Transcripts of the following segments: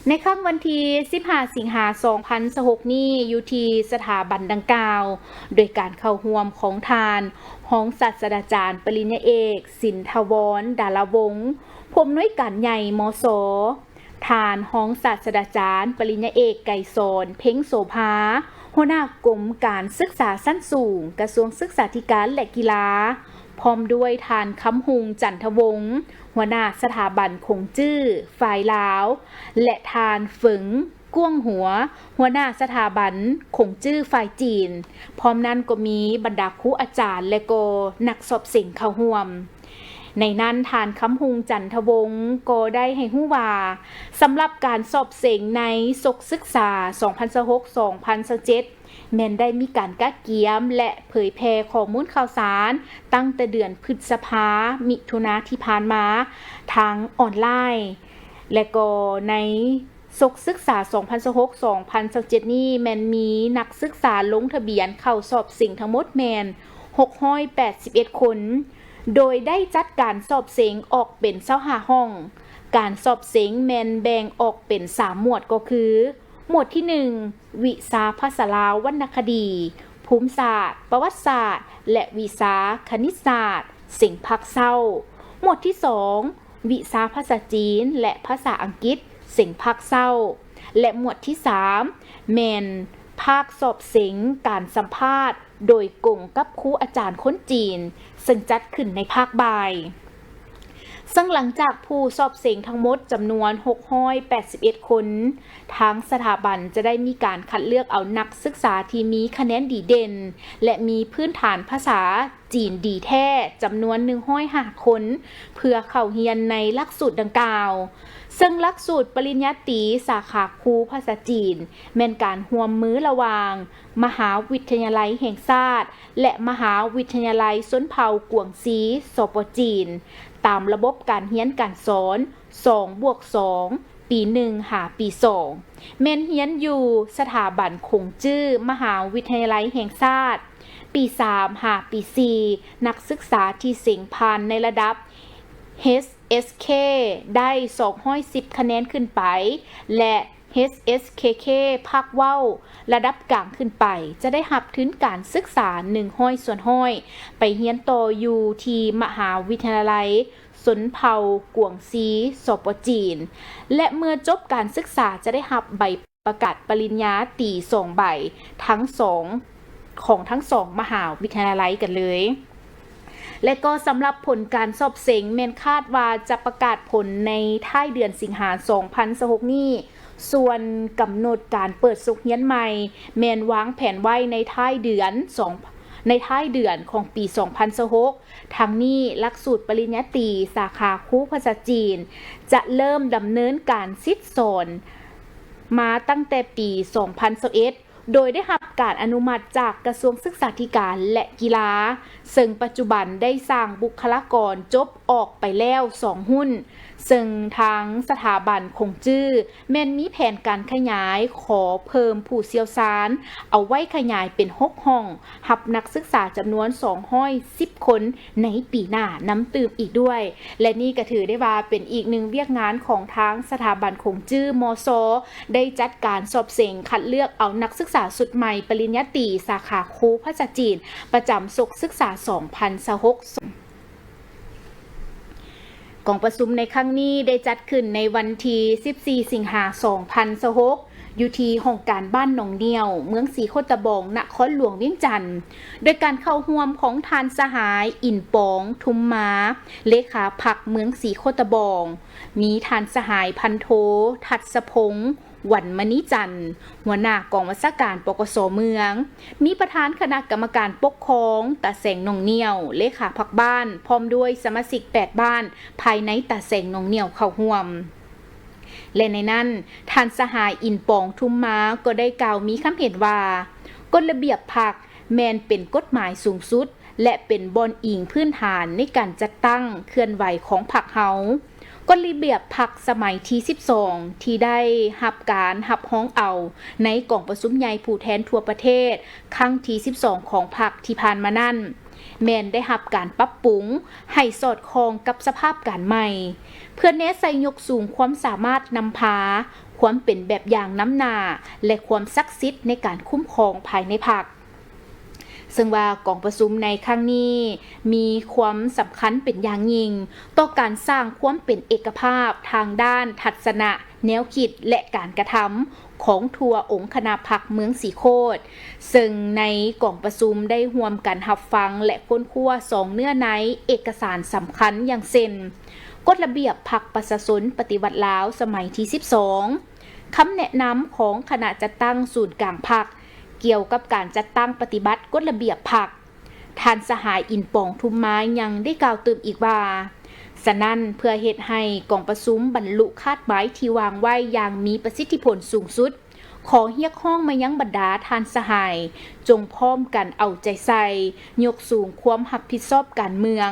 ໃນຄ່ຳວັນທີສິບຫ້າ ສິງຫາ ສອງພັນຊາວຫົກນີ້ ຢູ່ທີ່ສະຖາບັນດັ່ງກ່າວ ໂດຍການເຂົ້າຮ່ວມຂອງທ່ານຮອງສາດສະດາຈານປະລິນຍາເອກ ສິນທະວອນ ດາລາວົງ ຜູ້ອຳນວຍການໃຫຍ່ ມສ, ທ່ານຮອງສາດສະດາຈານປະລິນຍາເອກ ໄກສອນ ເພັງໂສພາ ຫົວໜ້າກົມການສຶກສາຊັ້ນສູງ ກະຊວງສຶກສາທິການ ແລະ ກິລາ, ພ້ອມດ້ວຍທ່ານ ຄຳຮຸງ ຈັນທະວົງ ຫົວໜ້າສະຖາບັນຂົງຈື້ຝ່າຍລາວ ແລະ ທ່ານ ເຝີງ ກວງຫົວ ຫົວໜ້າສະຖາບັນຂົງຈື້ຝ່າຍຈີນ, ພ້ອມນັ້ນກໍມີບັນດາຄູອາຈານ ແລະ ກໍນັກສອບເສັງເຂົ້າຮ່ວມ. ໃນນັ້ນທ່ານ ຄຳຮຸງ ຈັນທະວົງ ກໍໄດ້ໃຫ້ຮູ້ວ່າ ສຳລັບການສອບເສັງໃນສົກສຶກສາ ສອງພັນຊາວຫົກ ສອງພັນຊາວເຈັດ ແມ່ນໄດ້ມີການກະກຽມ ແລະ ເຜີຍແຜ່ຂໍ້ມູນຂ່າວສານ ຕັ້ງແຕ່ເດືອນພຶດສະພາ ມິຖຸນາທີ່ຜ່ານມາ ທາງອອນລາຍ ແລະ ກໍໃນສົກສຶກສາ ສອງພັນຊາວຫົກ ສອງພັນຊາວເຈັດນີ້ ແມ່ນມີນັກສຶກສາລົງທະບຽນເຂົ້າສອບເສັງທັງໝົດແມ່ນ ຫົກຮ້ອຍແປດສິບເອັດຄົນ, ໂດຍໄດ້ຈັດການສອບເສັງອອກເປັນ ຊາວຫ້າຫ້ອງ. ການສອບເສັງແມ່ນແບ່ງອອກເປັນ ສາມໝວດ ກໍຄື ໝວດທີໜຶ່ງ ວິຊາພາສາລາວວັນນະຄະດີ, ພູມສາດ, ປະຫວັດສາດ ແລະ ວິຊາຄະນິດສາດ ເສັງພາກເຊົ້າ. ໝວດທີສອງ ວິຊາພາສາຈີນ ແລະ ພາສາອັງກິດ ເສັງພາກເຊົ້າ ແລະ ໝວດທີສາມ ແມ່ນພາກສອບເສັງການສຳພາດ ໂດຍກົງກັບຄູອາຈານຄົນຈີນ ເຊິ່ງຈັດຂຶ້ນໃນພາກບ່າຍ. ເຊິ່ງຫຼັງຈາກຜູ້ສອບເສັງທັງໝົດຈຳນວນ ຫົກຮ້ອຍແປດສິບເອັດຄົນ, ທາງສະຖາບັນຈະໄດ້ມີການຄັດເລືອກເອົານັກສຶກສາທີ່ມີຄະແນນດີເດັ່ນ ແລະ ມີພື້ນຖານພາສາຈີນດີແທ້ ຈຳນວນ ໜຶ່ງຮ້ອຍຫ້າຄົນ ເພື່ອເຂົ້າຮຽນໃນຫຼັກສູດດັ່ງກ່າວ. ເຊິ່ງຫຼັກສູດປະລິນຍາຕີສາຂາຄູພາສາຈີນ ແມ່ນການຮ່ວມມືລະຫວ່າງ ມະຫາວິທະຍາໄລແຫ່ງຊາດ ແລະ ມະຫາວິທະຍາໄລຊົນເຜົ່າກວາງຊີ ສປ ຈີນ, ຕາມລະບົບການຮຽນການສອນ ສອງບວກສອງ ປີໜຶ່ງ ຫາປີສອງ ແມ່ນຮຽນຢູ່ສະຖາບັນຂົງຈື້ ມະຫາວິທະຍາໄລແຫ່ງຊາດ, ປີສາມ ຫາປີສີ່ ນັກສຶກສາທີ່ເສັງຜ່ານໃນລະດັບ ເອັດເອັສເຄ ໄດ້ສອງຮ້ອຍສິບຄະແນນຂຶ້ນໄປ ແລະ ເອັດເອັສເຄເຄ ພາກເວົ້າລະດັບກາງຂຶ້ນໄປ ຈະໄດ້ຮັບທຶນການສຶກສາ ໜຶ່ງຮ້ອຍສ່ວນຮ້ອຍ ໄປຮຽນຕໍ່ຢູ່ທີ່ມະຫາວິທະຍາໄລຊົນເຜົ່າກວາງຊີ ສປ ຈີນ ແລະ ເມື່ອຈົບການສຶກສາຈະໄດ້ຮັບໃບປະກາດປະລິນຍາຕີສອງໃບ ທັງສອງ ຂອງທັງສອງມະຫາວິທະຍາໄລກັນເລີຍ. ແລະກໍສຳລັບຜົນການສອບເສັງແມ່ນຄາດວ່າຈະປະກາດຜົນໃນທ້າຍເດືອນສິງຫາ ສອງພັນຊາວຫົກນີ້, ສ່ວນກຳນົດການເປີດສົກຮຽນໃໝ່ ແມ່ນວາງແຜນໄວ້ໃນທ້າຍເດືອນສອງ ໃນທ້າຍເດືອນຂອງປີສອງພັນຊາວຫົກ. ທັງນີ້, ຫຼັກສູດປະລິນຍາຕີສາຂາຄູພາສາຈີນ ຈະເລີ່ມດຳເນີນການສິດສອນມາຕັ້ງແຕ່ປີສອງພັນຊາວເອັດ ໂດຍໄດ້ຮັບການອະນຸມັດຈາກກະຊວງສຶກສາທິການ ແລະ ກິລາ, ເຊິ່ງປັດຈຸບັນໄດ້ສ້າງບຸກຄະລາກອນຈົບອອກໄປແລ້ວສອງຮຸ່ນ, ເຊິ່ງທາງສະຖາບັນຂົງຈື້ແມ່ນມີແຜນການຂະຫຍາຍ, ຂໍເພີ່ມຜູ້ຊ່ຽວຊານເອົາໄວ້ຂະຫຍາຍເປັນຫົກຫ້ອງ, ຮັບນັກສຶກສາຈຳນວນສອງຮ້ອຍສິບຄົນໃນປີໜ້ານຳຕື່ມອີກດ້ວຍ. ແລະນີ້ກໍຖືໄດ້ວ່າເປັນອີກໜຶ່ງວຽກງານຂອງທາງສະຖາບັນຂົງຈື້ ມສ ໄດ້ຈັດການສອບເສັງຄັດເລືອກເອົານັກສຶກສາຊຸດໃໝ່ປະລິນຍາຕີສາຂາຄູພາສາຈີນ ປະຈຳສົກສຶກສາສອງພັນຊາວຫົກ. ກອງປະຊຸມໃນຄັ້ງນີ້ໄດ້ຈັດຂຶ້ນໃນວັນທີສິບສີ່ ສິງຫາ ສອງພັນຊາວຫົກ ຢູ່ທີ່ຫ້ອງການບ້ານໜອງໜ້ຽວ ເມືອງສີໂຄດຕະບອງ ນະຄອນຫຼວງວຽງຈັນ, ໂດຍການເຂົ້າຮ່ວມຂອງທ່ານສະຫາຍ ອິນປອງ ທຸມມາ ເລຂາພັກເມືອງສີໂຄດຕະບອງ, ມີທ່ານສະຫາຍ ພັນໂທ ທັດສະພົງ ວັນມະນີຈັນ ຫົວໜ້າກອງບັນຊາການ ປກສ ເມືອງ, ມີປະທານຄະນະກຳມະການປົກຄອງຕາແສງໜອງໜ້ຽວ, ເລຂາພັກບ້ານ ພ້ອມດ້ວຍສະມາຊິກແປດບ້ານພາຍໃນຕາແສງໜອງໜ້ຽວເຂົ້າຮ່ວມ. ແລະໃນນັ້ນ, ທ່ານສະຫາຍ ອິນປອງ ທຸມມາ ກໍໄດ້ກ່າວມີຄຳເຫັນວ່າ ກົດລະບຽບພັກແມ່ນເປັນກົດໝາຍສູງສຸດ ແລະ ເປັນບ່ອນອີງພື້ນຖານໃນການຈັດຕັ້ງເຄື່ອນໄຫວຂອງພັກເຮົາ. ກົດລະບຽບພັກສະໄໝທີສິບສອງ ທີ່ໄດ້ຮັບການຮັບຮອງເອົາໃນກອງປະຊຸມໃຫຍ່ຜູ້ແທນທົ່ວປະເທດຄັ້ງທີສິບສອງຂອງພັກທີ່ຜ່ານມານັ້ນ ແມ່ນໄດ້ຮັບການປັບປຸງໃຫ້ສອດຄ່ອງກັບສະພາບການໃໝ່ ເພື່ອແນໃສ່ຍົກສູງຄວາມສາມາດນຳພາ, ຄວາມເປັນແບບຢ່າງນຳໜ້າ ແລະ ຄວາມສັກສິດໃນການຄຸ້ມຄອງພາຍໃນພັກ. ເຊິ່ງວ່າກອງປະຊຸມໃນຄັ້ງນີ້ມີຄວາມສຳຄັນເປັນຢ່າງຍິ່ງຕໍ່ການສ້າງຄວາມເປັນເອກະພາບທາງດ້ານທັດສະນະ, ແນວຄິດ ແລະ ການກະທຳຂອງທົ່ວອົງຄະນະພັກເມືອງສີໂຄດ, ເຊິ່ງໃນກອງປະຊຸມໄດ້ຮ່ວມກັນຮັບຟັງ ແລະ ຄົ້ນຄວ້າສອງເນື້ອໃນເອກະສານສຳຄັນ ຢ່າງເຊັ່ນ ກົດລະບຽບພັກປະຊາຊົນປະຕິວັດລາວສະໄໝທີສິບສອງ, ຄຳແນະນຳຂອງຄະນະຈັດຕັ້ງສູນກາງພັກ ກ່ຽວກັບການຈັດຕັ້ງປະຕິບັດກົດລະບຽບພັກ. ທ່ານສະຫາຍ ອິນປອງ ທຸມມາ ຍັງໄດ້ກ່າວຕື່ມອີກວ່າ, ສະນັ້ນ, ເພື່ອເຮັດໃຫ້ກອງປະຊຸມບັນລຸຄາດໝາຍທີ່ວາງໄວ້ຢ່າງມີປະສິດທິຜົນສູງສຸດ, ຂໍຮຽກຮ້ອງມາຍັງບັນດາທ່ານສະຫາຍ ຈົ່ງພ້ອມກັນເອົາໃຈໃສ່, ຍົກສູງຄວາມຮັບຜິດຊອບການເມືອງ,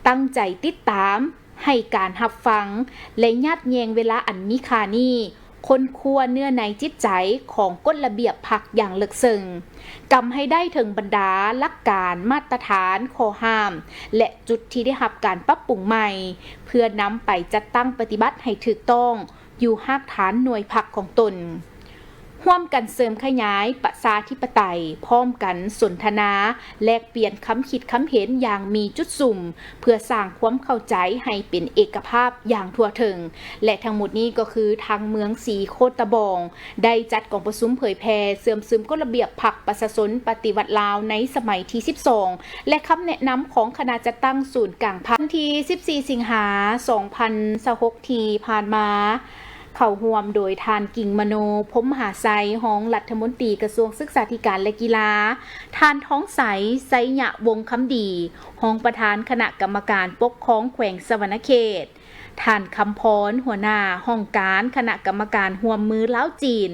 ຕັ້ງໃຈຕິດຕາມ, ໃຫ້ການຮັບຟັງ ແລະ ຍາດແຍ່ງເວລາອັນມີຄ່ານີ້ ຄົ້ນຄວ້າເນື້ອໃນຈິດໃຈຂອງກົດລະບຽບພັກຢ່າງເລິກເຊິ່ງ, ກຳໃຫ້ໄດ້ເຖິງບັນດາຫຼັກການ, ມາດຕະຖານ, ຂໍ້ຫ້າມ ແລະ ຈຸດທີ່ໄດ້ຮັບການປັບປຸງໃໝ່, ເພື່ອນຳໄປຈັດຕັ້ງປະຕິບັດໃຫ້ຖືກຕ້ອງຢູ່ຮາກຖານໜ່ວຍພັກຂອງຕົນ. ຮ່ວມກັນເສີມຂະຫຍາຍປະຊາທິປະໄຕ, ພ້ອມກັນສົນທະນາ ແລກປ່ຽນຄຳຄິດຄຳເຫັນຢ່າງມີຈຸດສຸມ, ເພື່ອສ້າງຄວາມເຂົ້າໃຈໃຫ້ເປັນເອກະພາບຢ່າງທົ່ວເຖິງ. ແລະ ທັງໝົດນີ້ກໍຄືທາງເມືອງສີໂຄດຕະບອງ ໄດ້ຈັດກອງປະຊຸມເຜີຍແຜ່ເຊື່ອມຊຶມກົດລະບຽບພັກປະຊາຊົນປະຕິວັດລາວໃນສະໄໝທີສິບສອງ ແລະ ຄຳແນະນຳຂອງຄະນະຈັດຕັ້ງສູນກາງພັກ. ວັນທີສິບສີ່ ສິງຫາ ສອງພັນຊາວຫົກ ທີ່ຜ່ານມາ, ເຂົ້າຮ່ວມໂດຍທ່ານ ກິ່ງມະໂນ ພົມມະຫາໄຊ, ຮອງລັດຖະມົນຕີກະຊວງສຶກສາທິການ ແລະ ກິລາ, ທ່ານ ທອງໃສ ໄຊຍະວົງຄຳດີ, ຮອງປະທານຄະນະກຳມະການປົກຄອງແຂວງສະຫວັນນະເຂດ, ທ່ານ ຄຳພອນ ຫົວໜ້າຫ້ອງການຄະນະກຳມະການຮ່ວມມືລາວ-ຈີນ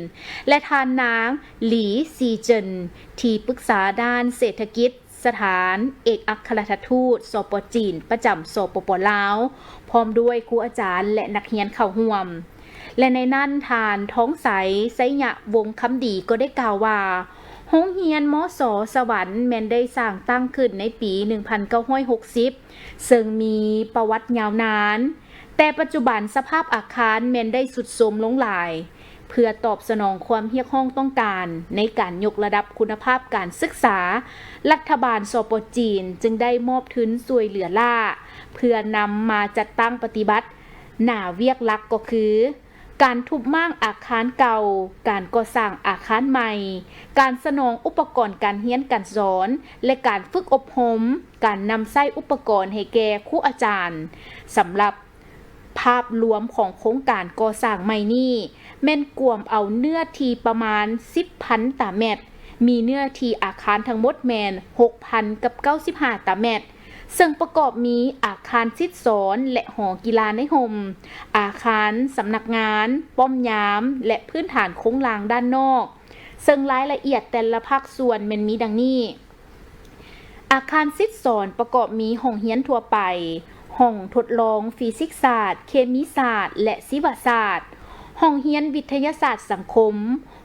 ແລະ ທ່ານນາງ ຫຼີ ຊີເຈິນ ທີ່ປຶກສາດ້ານເສດຖະກິດ ສະຖານເອກອັກຄະລັດຖະທູດ ສປ ຈີນ ປະຈຳ ສປປ ລາວ, ພ້ອມດ້ວຍຄູອາຈານ ແລະ ນັກຮຽນເຂົ້າຮ່ວມ. ແລະ ໃນນັ້ນ, ທ່ານ ທອງໃສ ໄຊຍະວົງຄຳດີ ກໍໄດ້ກ່າວວ່າ, ໂຮງຮຽນ ມສ ສະຫວັນ ແມ່ນໄດ້ສ້າງຕັ້ງຂຶ້ນໃນປີໜຶ່ງພັນເກົ້າຮ້ອຍຫົກສິບ ເຊິ່ງມີປະຫວັດຍາວນານ, ແຕ່ປັດຈຸບັນສະພາບອາຄານແມ່ນໄດ້ຊຸດໂຊມລົງຫຼາຍ. ເພື່ອຕອບສະໜອງຄວາມຮຽກຮ້ອງຕ້ອງການໃນການຍົກລະດັບຄຸນນະພາບການສຶກສາ, ລັດຖະບານ ສປ ຈີນ ຈຶ່ງໄດ້ມອບທຶນຊ່ວຍເຫຼືອລ້າ ເພື່ອນຳມາຈັດຕັ້ງປະຕິບັດໜ້າວຽກຫຼັກກໍຄື ການທຸບມ້າງອາຄານເກົ່າ, ການກໍ່ສ້າງອາຄານໃໝ່, ການສະໜອງອຸປະກອນການຮຽນການສອນ ແລະ ການຝຶກອົບຮົມ, ການນຳໃຊ້ອຸປະກອນໃຫ້ແກ່ຄູອາຈານ. ສຳລັບ ພາບລວມຂອງໂຄງການກໍ່ສ້າງໃໝ່ນີ້ ແມ່ນກວມເອົາເນື້ອທີ່ປະມານສິບພັນຕາແມັດ, ມີເນື້ອທີ່ອາຄານທັງໝົດແມ່ນຫົກພັນກັບເກົ້າສິບຫ້າຕາແມັດ, ເຊິ່ງປະກອບມີອາຄານສິດສອນ ແລະ ຫໍກິລາໃນຮົ່ມ, ອາຄານສຳນັກງານ, ປ້ອມຍາມ ແລະ ພື້ນຖານໂຄງລ່າງດ້ານນອກ, ເຊິ່ງລາຍລະອຽດແຕ່ລະພາກສ່ວນແມ່ນມີດັ່ງນີ້. ອາຄານສິດສອນປະກອບມີຫ້ອງຮຽນທົ່ວໄປ, ຫ້ອງທົດລອງຟີຊິກສາດ, ເຄມີສາດ ແລະ ຊີວະສາດ, ຫ້ອງຮຽນວິທະຍາສາດສັງຄົມ,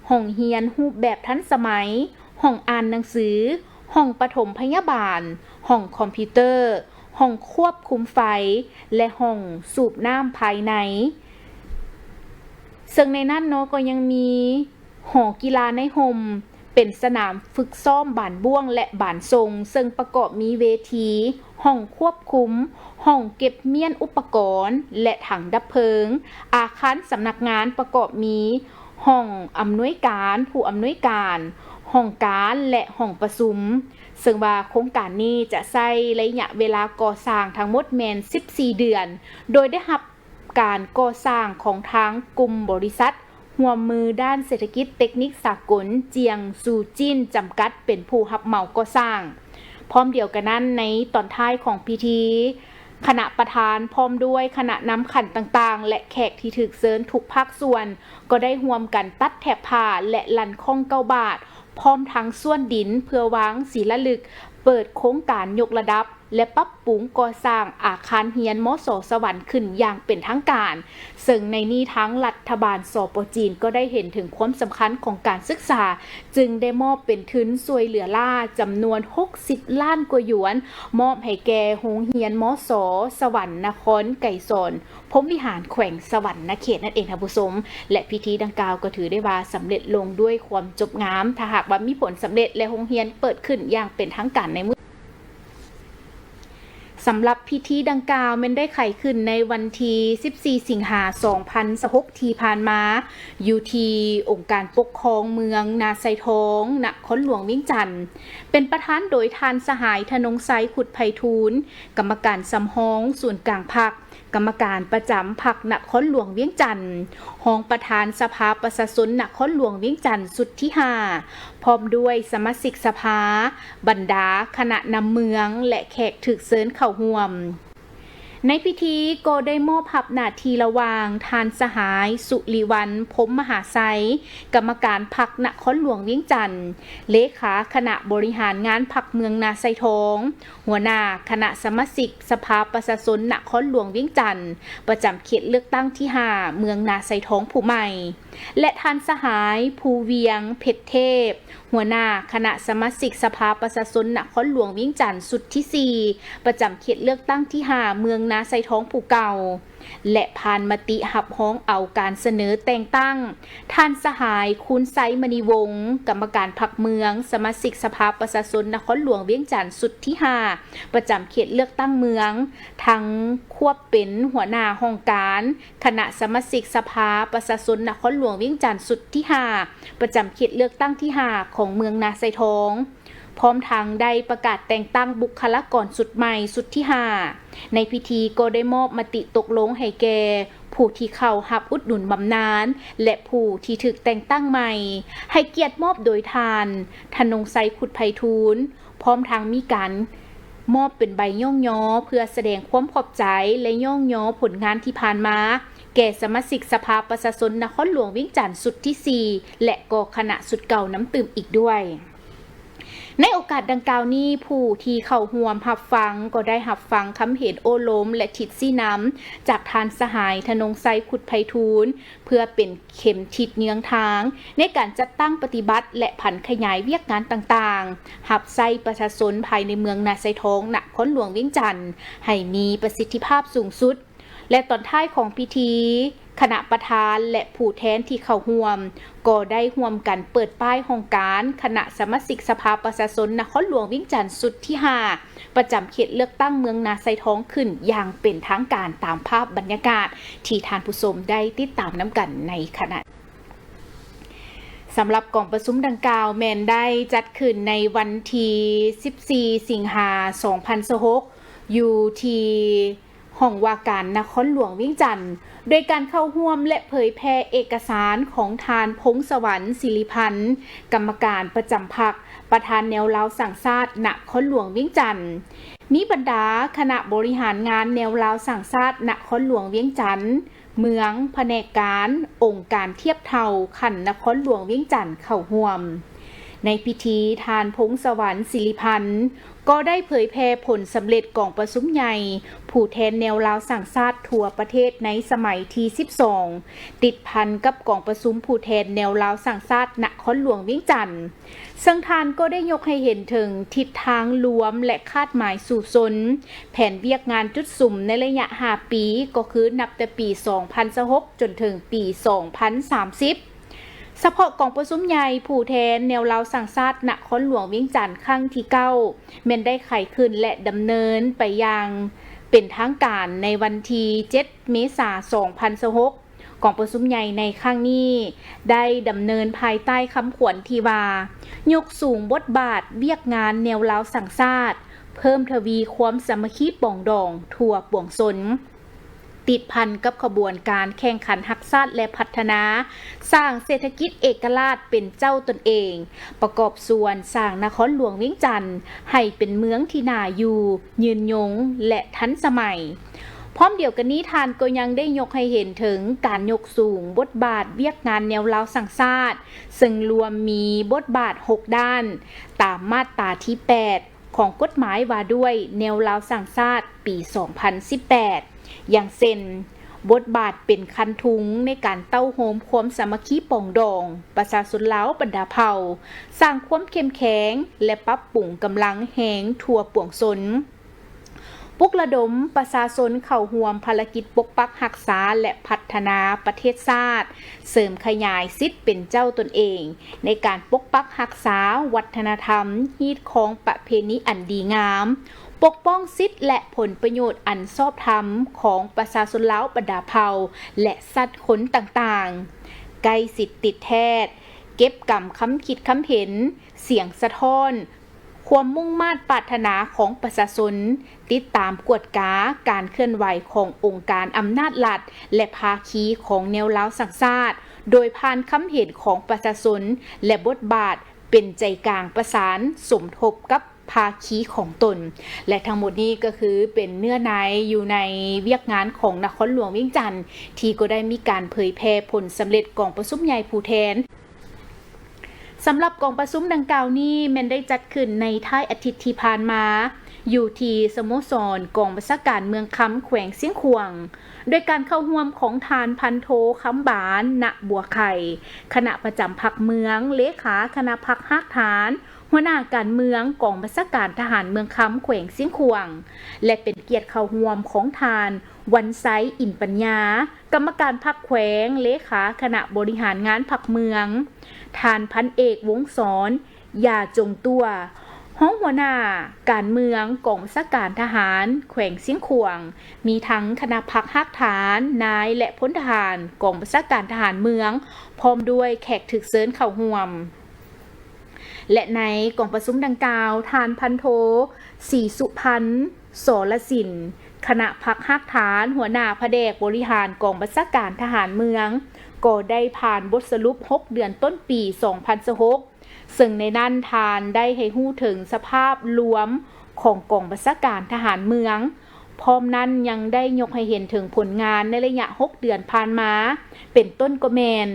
ຫ້ອງຮຽນຮູບແບບທັນສະໄໝ, ຫ້ອງອ່ານໜັງສື, ຫ້ອງປະຖົມພະຍາບານ, ຫ້ອງຄອມພິວເຕີ, ຫ້ອງຄວບຄຸມໄຟ ແລະ ຫ້ອງສູບນ້ຳພາຍໃນ. ເຊິ່ງໃນນັ້ນເນາະ ກໍຍັງມີ ຫໍກິລາໃນຮົ່ມ, ເປັນສະໜາມຝຶກຊ້ອມບານບ້ວງ ແລະ ບານສົ່ງ, ເຊິ່ງປະກອບມີເວທີ, ຫ້ອງຄວບຄຸມ, ຫ້ອງເກັບມ້ຽນອຸປະກອນ ແລະ ຖັງດັບເພີງ, ອາຄານສຳນັກງານປະກອບມີຫ້ອງອຳນວຍການ, ຜູ້ອຳນວຍການ, ຫ້ອງການ ແລະ ຫ້ອງປະຊຸມ, ເຊິ່ງວ່າໂຄງການນີ້ຈະໃຊ້ໄລຍະເວລາກໍ່ສ້າງທັງໝົດແມ່ນສິບສີ່ເດືອນ, ໂດຍໄດ້ຮັບ ການກໍ່ສ້າງຂອງທາງກຸ່ມບໍລິສັດຮ່ວມມືດ້ານເສດຖະກິດເຕັກນິກສາກົນ ຈຽງຊູຈີນ ຈຳກັດ ເປັນຜູ້ຮັບເໝົາກໍ່ສ້າງ. ພ້ອມດຽວກັນນັ້ນ, ໃນຕອນທ້າຍຂອງພິທີ, ຄະນະປະທານ ພ້ອມດ້ວຍຄະນະນຳຂັ້ນຕ່າງໆ ແລະ ແຂກທີ່ຖືກເຊີນທຸກພາກສ່ວນ ກໍໄດ້ຮ່ວມກັນຕັດແຖບຜ້າ ແລະ ລັ່ນຄ້ອງເກົ້າບາດ ພ້ອມທັງສ່ວນດິນ ເພື່ອວາງສີລະລຶກເປີດໂຄງການຍົກລະດັບ ແລະ ປັບປຸງກໍ່ສ້າງອາຄານຮຽນ ມສ ສະຫວັນ ຂຶ້ນຢ່າງເປັນທາງການ, ເຊິ່ງໃນນີ້ທາງລັດຖະບານ ສປ ຈີນ ກໍໄດ້ເຫັນເຖິງຄວາມສຳຄັນຂອງການສຶກສາ, ຈຶ່ງໄດ້ມອບເປັນທຶນຊ່ວຍເຫຼືອລ້າຈຳນວນຫົກສິບລ້ານກວ່າຢວນ ມອບໃຫ້ແກ່ໂຮງຮຽນ ມສ ສະຫວັນນະຄອນໄກສອນ ພົມວິຫານ ແຂວງສະຫວັນນະເຂດນັ້ນເອງທ່ານຜູ້ຊົມ ແລະ ພິທີດັ່ງກ່າວກໍຖືໄດ້ວ່າສຳເລັດລົງດ້ວຍຄວາມຈົບງາມ ຖ້າຫາກວ່າມີຜົນສຳເລັດ ແລະ ໂຮງຮຽນເປີດຂຶ້ນຢ່າງເປັນທາງການໃນມື້ ສຳລັບພິທີດັ່ງກ່າວແມ່ນໄດ້ໄຂຂຶ້ນໃນວັນທີສິບສີ່ ສິງຫາ ສອງພັນຊາວຫົກ ທີ່ຜ່ານມາ ຢູ່ທີ່ອົງການປົກຄອງເມືອງນາຊາຍທອງ ນະຄອນຫຼວງວຽງຈັນ, ເປັນປະທານໂດຍທ່ານສະຫາຍ ທະນົງໄຊ ຄຸດໄພທູນ, ກຳມະການສຳຮອງສູນກາງພັກ, ກຳມະການປະຈຳພັກນະຄອນຫຼວງວຽງຈັນ, ຮອງປະທານສະພາປະຊາຊົນນະຄອນຫຼວງວຽງຈັນຊຸດທີຫ້າ ພ້ອມດ້ວຍສະມາຊິກສະພາ, ບັນດາຄະນະນຳເມືອງ ແລະ ແຂກຖືກເຊີນເຂົ້າຮ່ວມ. ໃນພິທີກໍໄດ້ມອບຮັບໜ້າທີ່ລະຫວ່າງທ່ານສະຫາຍ ສຸລິວັນ ພົມມະຫາໄຊ, ກຳມະການພັກນະຄອນຫຼວງວຽງຈັນ, ເລຂາຄະນະບໍລິຫານງານພັກເມືອງນາຊາຍທອງ, ຫົວໜ້າຄະນະສະມາຊິກສະພາປະຊາຊົນນະຄອນຫຼວງວຽງຈັນ ປະຈຳເຂດເລືອກຕັ້ງທີຫ້າ ເມືອງນາຊາຍທອງຜູ້ໃໝ່ ແລະ ທ່ານສະຫາຍ ພູວຽງ ເພັດເທບ, ຫົວໜ້າຄະນະສະມາຊິກສະພາປະຊາຊົນນະຄອນຫຼວງວຽງຈັນຊຸດທີສີ່ ປະຈຳເຂດເລືອກຕັ້ງທີຫ້າ ເມືອງນາຊາຍທອງຜູ້ເກົ່າ ແລະ ຜ່ານມະຕິຮັບຮອງເອົາການສະເໜີແຕ່ງຕັ້ງ ທ່ານສະຫາຍ ຄູນໄຊ ມະນີວົງ, ກຳມະການພັກເມືອງ, ສະມາຊິກສະພາປະຊາຊົນນະຄອນຫຼວງວຽງຈັນຊຸດທີຫ້າ ປະຈຳເຂດເລືອກຕັ້ງເມືອງ, ທັງຄວບເປັນຫົວໜ້າຫ້ອງການຄະນະສະມາຊິກສະພາປະຊາຊົນນະຄອນຫຼວງວຽງຈັນຊຸດທີຫ້າ ປະຈຳເຂດເລືອກຕັ້ງທີຫ້າ ຂອງເມືອງນາຊາຍທອງ. ພ້ອມທັງໄດ້ປະກາດແຕ່ງຕັ້ງບຸກຄະລາກອນຊຸດໃໝ່ຊຸດທີຫ້າ. ໃນພິທີກໍໄດ້ມອບມະຕິຕົກລົງໃຫ້ແກ່ຜູ້ທີ່ເຂົ້າຮັບອຸດໜູນບຳນານ ແລະ ຜູ້ທີ່ຖືກແຕ່ງຕັ້ງໃໝ່, ໃຫ້ກຽດມອບໂດຍທ່ານ ທະນົງໄຊ ຄຸດໄພທູນ, ພ້ອມທັງມີການມອບເປັນໃບຍ້ອງຍໍ ເພື່ອສະແດງຄວາມຂອບໃຈ ແລະ ຍ້ອງຍໍຜົນງານທີ່ຜ່ານມາ ແກ່ສະມາຊິກສະພາປະຊາຊົນນະຄອນຫຼວງວຽງຈັນຊຸດທີສີ່ ແລະ ກໍຄະນະຊຸດເກົ່ານຳຕື່ມອີກດ້ວຍ. ໃນໂອກາດດັ່ງກ່າວນີ້, ຜູ້ທີ່ເຂົ້າຮ່ວມຮັບຟັງກໍໄດ້ຮັບຟັງຄຳເຫັນໂອ້ລົມ ແລະ ທິດຊີ້ນຳຈາກທ່ານສະຫາຍ ທະນົງໄຊ ຄຸດໄພທູນ ເພື່ອເປັນເຂັມທິດເຍືອງທາງໃນການຈັດຕັ້ງປະຕິບັດ ແລະ ຜັນຂະຫຍາຍວຽກງານຕ່າງໆ ຮັບໃຊ້ປະຊາຊົນພາຍໃນເມືອງນາຊາຍທອງ ນະຄອນຫຼວງວຽງຈັນ ໃຫ້ມີປະສິດທິພາບສູງສຸດ. ແລະ ຕອນທ້າຍຂອງພິທີ, ຄະນະປະທານ ແລະ ຜູ້ແທນທີ່ເຂົ້າຮ່ວມ ກໍໄດ້ຮ່ວມກັນເປີດປ້າຍຫ້ອງການຄະນະສະມາຊິກສະພາປະຊາຊົນນະຄອນຫຼວງວຽງຈັນຊຸດທີຫ້າ ປະຈຳເຂດເລືອກຕັ້ງເມືອງນາຊາຍທອງຂຶ້ນຢ່າງເປັນທາງການ ຕາມພາບບັນຍາກາດທີ່ທ່ານຜູ້ຊົມໄດ້ຕິດຕາມນຳກັນໃນຂະນະ. ສຳລັບກອງປະຊຸມດັ່ງກ່າວແມ່ນໄດ້ຈັດຂຶ້ນໃນວັນທີສິບສີ່ ສິງຫາ ສອງພັນຊາວຫົກ ຢູ່ທີ່ ຫ້ອງວ່າການນະຄອນຫຼວງວຽງຈັນ ໂດຍການເຂົ້າຮ່ວມ ແລະ ເຜີຍແຜ່ເອກະສານຂອງທ່ານ ພົງສະຫວັນ ສິລິພັນ ກຳມະການປະຈຳພັກ ປະທານແນວລາວສ້າງຊາດນະຄອນຫຼວງວຽງຈັນ, ມີບັນດາຄະນະບໍລິຫານງານແນວລາວສ້າງຊາດນະຄອນຫຼວງວຽງຈັນ, ເມືອງ, ພະແນກການ, ອົງການທຽບເທົ່າຂັ້ນນະຄອນຫຼວງວຽງຈັນເຂົ້າຮ່ວມ. ໃນພິທີ, ທ່ານ ພົງສະຫວັນ ສິລິພັນ ກໍໄດ້ເຜີຍແຜ່ຜົນສຳເລັດກອງປະຊຸມໃຫຍ່ຜູ້ແທນແນວລາວສ້າງຊາດທົ່ວປະເທດໃນສະໄໝທີສິບສອງ ຕິດພັນກັບກອງປະຊຸມຜູ້ແທນແນວລາວສ້າງຊາດນະຄອນຫຼວງວຽງຈັນ, ເຊິ່ງທ່ານກໍໄດ້ຍົກໃຫ້ເຫັນເຖິງທິດທາງລວມ ແລະ ຄາດໝາຍສູ້ຊົນ ແຜນວຽກງານຈຸດສຸມໃນໄລຍະຫ້າປີ, ກໍຄືນັບແຕ່ປີສອງພັນຊາວຫົກ ຈົນເຖິງປີສອງພັນສາມສິບ. ສະເພາະກອງປະຊຸມໃຫຍ່ຜູ້ແທນແນວລາວສ້າງຊາດນະຄອນຫຼວງວຽງຈັນຄັ້ງທີເກົ້າ ແມ່ນໄດ້ໄຂຂຶ້ນ ແລະ ດຳເນີນໄປຢ່າງເປັນທາງການໃນວັນທີເຈັດ ເມສາ ສອງພັນຊາວຫົກ. ກອງປະຊຸມໃຫຍ່ໃນຄັ້ງນີ້ ໄດ້ດຳເນີນພາຍໃຕ້ຄຳຂວັນທີ່ວ່າ ຍົກສູງບົດບາດວຽກງານແນວລາວສ້າງຊາດ, ເພີ່ມທະວີຄວາມສາມັກຄີປອງດອງທົ່ວປວງຊົນ. ຕິດພັນກັບຂະບວນການແຂ່ງຂັນຮັກຊາດ ແລະ ພັດທະນາ, ສ້າງເສດຖະກິດເອກະລາດເປັນເຈົ້າຕົນເອງ, ປະກອບສ່ວນສ້າງນະຄອນຫຼວງວຽງຈັນໃຫ້ເປັນເມືອງທີ່ໜ້າຢູ່, ຍືນຍົງ ແລະ ທັນສະໄໝ. ພ້ອມດຽວກັນນີ້, ທ່ານກໍຍັງໄດ້ຍົກໃຫ້ເຫັນເຖິງການຍົກສູງບົດບາດວຽກງານແນວລາວສ້າງຊາດ, ເຊິ່ງລວມມີບົດບາດຫົກດ້ານ, ຕາມມາດຕາທີແປດ ຂອງກົດໝາຍວ່າດ້ວຍແນວລາວສ້າງຊາດປີສອງພັນສິບແປດ ຢ່າງເຊັ່ນ ບົດບາດເປັນຄັນທຸງໃນການເຕົ້າໂຮມຄວາມສາມັກຄີປອງດອງປະຊາຊົນລາວບັນດາເຜົ່າ, ສ້າງຄວາມເຂັ້ມແຂງ ແລະ ປັບປຸງກຳລັງແຮງທົ່ວປວງຊົນ, ປຸກລະດົມປະຊາຊົນເຂົ້າຮ່ວມພາລະກິດປົກປັກຮັກສາ ແລະ ພັດທະນາປະເທດຊາດ, ເສີມຂະຫຍາຍສິດເປັນເຈົ້າຕົນເອງ ໃນການປົກປັກຮັກສາວັດທະນະທຳ, ຮີດຄອງປະເພນີອັນດີງາມ, ປົກປ້ອງສິດ ແລະ ຜົນປະໂຫຍດອັນຊອບທຳຂອງປະຊາຊົນລາວບັນດາເຜົ່າ ແລະ ສັດຄົນຕ່າງໆ, ໃກ້ຊິດຕິດແທດ ເກັບກຳຄຳຄິດຄຳເຫັນ, ສຽງສະທ້ອນ, ຄວາມມຸ່ງມາດປາດຖະໜາຂອງປະຊາຊົນ, ຕິດຕາມກວດກາການເຄື່ອນໄຫວຂອງອົງການອຳນາດລັດ ແລະ ພາຄີຂອງແນວລາວສ້າງຊາດ, ໂດຍຜ່ານຄຳເຫັນຂອງປະຊາຊົນ ແລະ ບົດບາດເປັນໃຈກາງປະສານສົມທົບກັບພາຄີຂອງຕົນ. ແລະ ທັງໝົດນີ້ກໍຄືເປັນເນື້ອໃນຢູ່ໃນວຽກງານຂອງນະຄອນຫຼວງວຽງຈັນ ທີ່ກໍໄດ້ມີການເຜີຍແຜ່ຜົນສຳເລັດກອງປະຊຸມໃຫຍ່ຜູ້ແທນ. ສຳລັບກອງປະຊຸມດັ່ງກ່າວນີ້ແມ່ນໄດ້ຈັດຂຶ້ນໃນທ້າຍອາທິດທີ່ຜ່ານມາ ຢູ່ທີ່ສະໂມສອນກອງບັນຊາການເມືອງຄຳ ແຂວງຊຽງຂວາງ, ໂດຍການເຂົ້າຮ່ວມຂອງທ່ານພັນໂທ ຄຳບານ ນະບົວໄຂ່ ຄະນະປະຈຳພັກເມືອງ, ເລຂາຄະນະພັກຮາກຖານ, ຫົວໜ້າການເມືອງກອງບັນຊາການທະຫານເມືອງຄຳ ແຂວງຊຽງຂວາງ ແລະ ເປັນກຽດເຂົ້າຮ່ວມຂອງທ່ານ ວັນໄຊ ອິນປັນຍາ ກຳມະການພັກແຂວງ, ເລຂາຄະນະບໍລິຫານງານພັກເມືອງ, ທ່ານພັນເອກ ວົງສອນ ຢາຈົງຕົວ ຮອງຫົວໜ້າການເມືອງກອງບັນຊາການທະຫານແຂວງຊຽງຂວາງ, ມີທັງຄະນະພັກຮາກຖານ, ນາຍ ແລະ ພົນທະຫານກອງບັນຊາການທະຫານເມືອງ, ພ້ອມດ້ວຍແຂກຖືກເຊີນເຂົ້າຮ່ວມ. ແລະ ໃນກອງປະຊຸມດັ່ງກ່າວ, ທ່ານພັນໂທ ສີສຸພັນ ສໍລະສິນ ຄະນະພັກຮາກຖານ, ຫົວໜ້າພະແນກບໍລິຫານກອງບັນຊາການທະຫານເມືອງ ກໍໄດ້ຜ່ານບົດສະຫຼຸບຫົກເດືອນຕົ້ນປີສອງພັນຊາວຫົກ ເຊິ່ງໃນນັ້ນທ່ານໄດ້ໃຫ້ຮູ້ເຖິງສະພາບລວມຂອງກອງບັນຊາການທະຫານເມືອງ, ພ້ອມນັ້ນຍັງໄດ້ຍົກໃຫ້ເຫັນເຖິງຜົນງານໃນໄລຍະຫົກເດືອນຜ່ານມາ, ເປັນຕົ້ນກໍແມ່ນ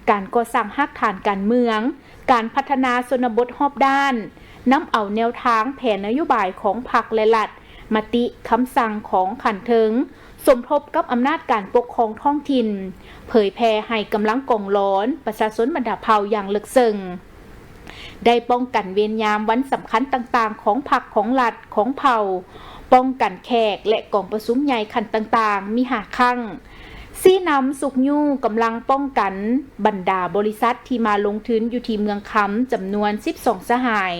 ການກໍ່ສ້າງຮາກຖານການເມືອງ, ການພັດທະນາຊົນນະບົດຮອບດ້ານ, ນຳເອົາແນວທາງແຜນນະໂຍບາຍຂອງພັກ ແລະ ລັດ, ມະຕິຄຳສັ່ງຂອງຂັ້ນເທິງ, ສົມທົບກັບອຳນາດການປົກຄອງທ້ອງຖິ່ນ, ເຜີຍແຜ່ໃຫ້ກຳລັງກອງຫຼອນປະຊາຊົນບັນດາເຜົ່າຢ່າງເລິກເຊິ່ງ. ໄດ້ປ້ອງກັນເວນຍາມວັນສຳຄັນຕ່າງໆຂອງພັກ, ຂອງລັດ, ຂອງເຜົ່າ, ປ້ອງກັນແຂກ ແລະ ກອງປະຊຸມໃຫຍ່ຂັ້ນຕ່າງໆ ມີຫ້າຄັ້ງ, ຊີ້ນຳຊຸກຍູ້ກຳລັງປ້ອງກັນບັນດາບໍລິສັດທີ່ມາລົງທຶນຢູ່ທີ່ເມືອງຄຳ ຈຳນວນສິບສອງສະຫາຍ,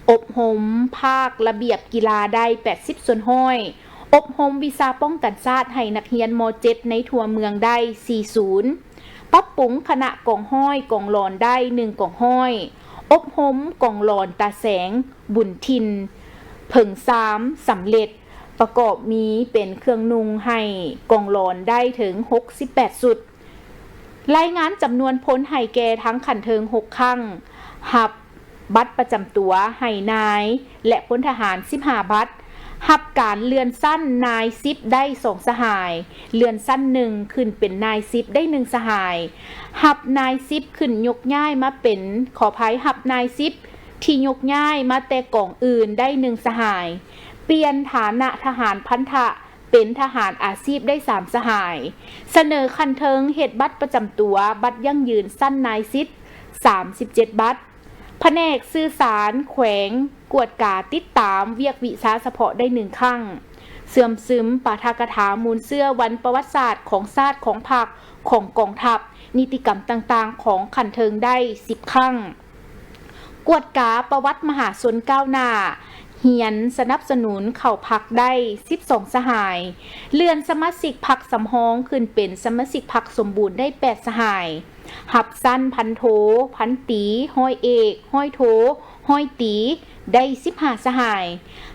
ອົບຮົມພາກລະບຽບກິລາໄດ້ແປດສິບສ່ວນຮ້ອຍ, ອົບຮົມວິຊາປ້ອງກັນຊາດໃຫ້ນັກຮຽນ ມໍເຈັດ ໃນທົ່ວເມືອງໄດ້ສີ່ສູນ, ປັບປຸງຄະນະກອງຮ້ອຍກອງຫຼອນໄດ້ໜຶ່ງກອງຮ້ອຍ, ອົບຮົມກອງຫຼອນຕາແສງ ບຸນຖິ່ນ ເຜິງຊາມ ສຳເລັດ, ປະກອບມີເປັນເຄື່ອງນຸ່ງໃຫ້ກອງຫຼອນໄດ້ເຖິງຫົກສິບແປດຊຸດ. ລາຍງານຈຳນວນພົນໃຫ້ແກ່ທັງຂັ້ນເທິງຫົກຄັ້ງ, ຮັບບັດປະຈຳຕົວໃຫ້ນາຍ ແລະ ພົນທະຫານສິບຫ້າບັດ, ຮັບການເລື່ອນຊັ້ນນາຍສິບໄດ້ສອງສະຫາຍ, ເລື່ອນຊັ້ນໜຶ່ງຂຶ້ນເປັນນາຍສິບໄດ້ໜຶ່ງສະຫາຍ, ຮັບນາຍສິບຂຶ້ນຍົກຍ້າຍມາເປັນ, ຂໍອະໄພ, ຮັບນາຍສິບທີ່ຍົກຍ້າຍມາແຕ່ກອງອື່ນໄດ້ໜຶ່ງສະຫາຍ, ປ່ຽນຖານະທະຫານພັນທະ ເປັນທະຫານອາຊີບໄດ້ສາມສະຫາຍ, ສະເໜີຂັ້ນເທິງເຮັດບັດປະຈຳຕົວ, ບັດຢັ້ງຢືນຊັ້ນນາຍສິບ ສາມສິບເຈັດບັດ, ພະແນກສື່ສານແຂວງກວດກາຕິດຕາມວຽກວິຊາສະເພາະໄດ້ໜຶ່ງຄັ້ງ, ເຊື່ອມຊຶມປາຖະກະຖາມູນເຊື້ອວັນປະຫວັດສາດຂອງຊາດ, ຂອງພັກ, ຂອງກອງທັບ, ນິຕິກຳຕ່າງໆຂອງຂັ້ນເທິງໄດ້ສິບຄັ້ງ. ກວດກາປະຫວັດມະຫາຊົນກ້າວໜ້າ, ຮຽນສະໜັບສະໜູນເຂົ້າພັກໄດ້ສິບສອງສະຫາຍ, ເລື່ອນສະມາຊິກພັກສຳຮອງຂຶ້ນເປັນສະມາຊິກພັກສົມບູນໄດ້ແປດສະຫາຍ, ຮັບຊັ້ນພັນໂທ, ພັນຕີ, ຮ້ອຍເອກ, ຮ້ອຍໂທ, ຮ້ອຍຕີ ໄດ້ສິບຫ້າສະຫາຍ,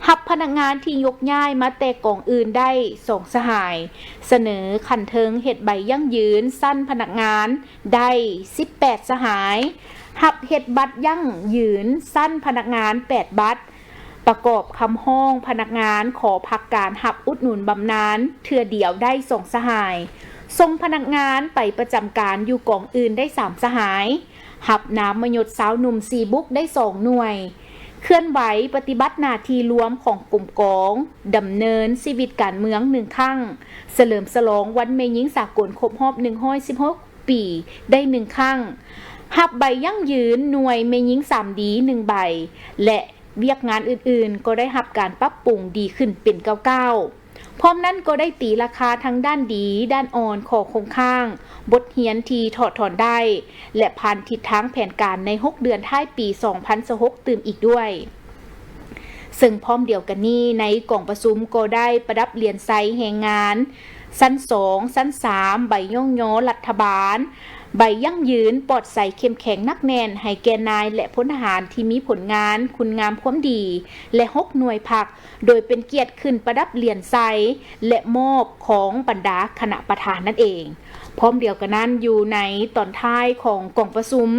ຮັບພະນັກງານທີ່ຍົກຍ້າຍມາແຕ່ກອງອື່ນໄດ້ສອງສະຫາຍ, ສະເໜີຂັ້ນເທິງເຮັດໃບຢັ້ງຢືນຊັ້ນພະນັກງານ ໄດ້ສິບແປດສະຫາຍ, ຮັບເຮັດບັດຢັ້ງຢືນຊັ້ນພະນັກງານແປດບັດ, ປະກອບຄຳຮ້ອງພະນັກງານຂໍພັກການຮັບອຸດໜູນບຳນານເທື່ອດຽວໄດ້ສອງສະຫາຍ, ສົ່ງພະນັກງານໄປປະຈຳການຢູ່ກອງອື່ນໄດ້ສາມສະຫາຍ, ຮັບນາມມະຍົດຊາວໜຸ່ມສີ່ບຸກໄດ້ສອງໜ່ວຍ, ເຄື່ອນໄຫວປະຕິບັດໜ້າທີ່ລວມຂອງກົມກອງ ດຳເນີນຊີວິດການເມືອງໜຶ່ງຄັ້ງ, ສະເຫຼີມສະຫຼອງວັນແມ່ຍິງສາກົນຄົບຮອບໜຶ່ງຮ້ອຍສິບຫົກປີໄດ້ໜຶ່ງຄັ້ງ, ຮັບໃບຢັ້ງຢືນໜ່ວຍແມ່ຍິງສາມດີໜຶ່ງໃບ ແລະ ວຽກງານອື່ນໆກໍໄດ້ຮັບການປັບປຸງດີຂຶ້ນເປັນກ້າວໆ. ພ້ອມນັ້ນກໍໄດ້ຕີລາຄາທັງດ້ານດີ, ດ້ານອ່ອນ, ຂໍ້ຄົງຄ້າງ, ບົດຮຽນທີ່ຖອດຖອນໄດ້ ແລະ ຜ່ານທິດທາງແຜນການໃນຫົກເດືອນທ້າຍປີສອງພັນຊາວຫົກຕື່ມອີກດ້ວຍ. ເຊິ່ງພ້ອມດຽວກັນນີ້ ໃນກອງປະຊຸມກໍໄດ້ປະດັບຫຼຽນໄຊແຮງງານ ຊັ້ນສອງ, ຊັ້ນສາມ, ໃບຍ້ອງຍໍລັດຖະບານ, ໃບຢັ້ງຢືນປອດໃສເຂັ້ມແຂງໜັກແໜ້ນໃຫ້ແກ່ນາຍ ແລະ ພົນທະຫານທີ່ມີຜົນງານຄຸນງາມຄວາມດີ ແລະ ຫົກໜ່ວຍພັກ ໂດຍເປັນກຽດຂຶ້ນປະດັບຫຼຽນໄຊ ແລະ ມອບຂອງບັນດາຄະນະປະທານນັ້ນເອງ. ພ້ອມດຽວກັນນັ້ນ, ຢູ່ໃນຕອນທ້າຍຂອງກອງປະຊຸມ,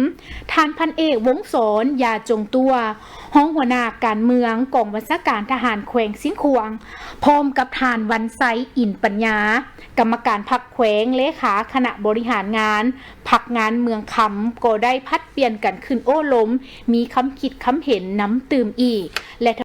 ທ່ານພັນເອກ ວົງສອນ ຢາຈົງຕົວ ຮອງຫົວໜ້າການເມືອງກອງບັນຊາການທະຫານແຂວງຊຽງຂວາງ, ພ້ອມກັບທ່ານ ວັນໄຊ ອິນປັນຍາ ກຳມະການພັກແຂວງ, ເລຂາຄະນະບໍລິຫານງານພັກງານເມືອງຄຳ ກໍໄດ້ຜັດປ່ຽນກັນຂຶ້ນໂອ້ລົມ, ມີຄຳຄິດຄຳເຫັນນຳຕື່ມອີກ ແລະ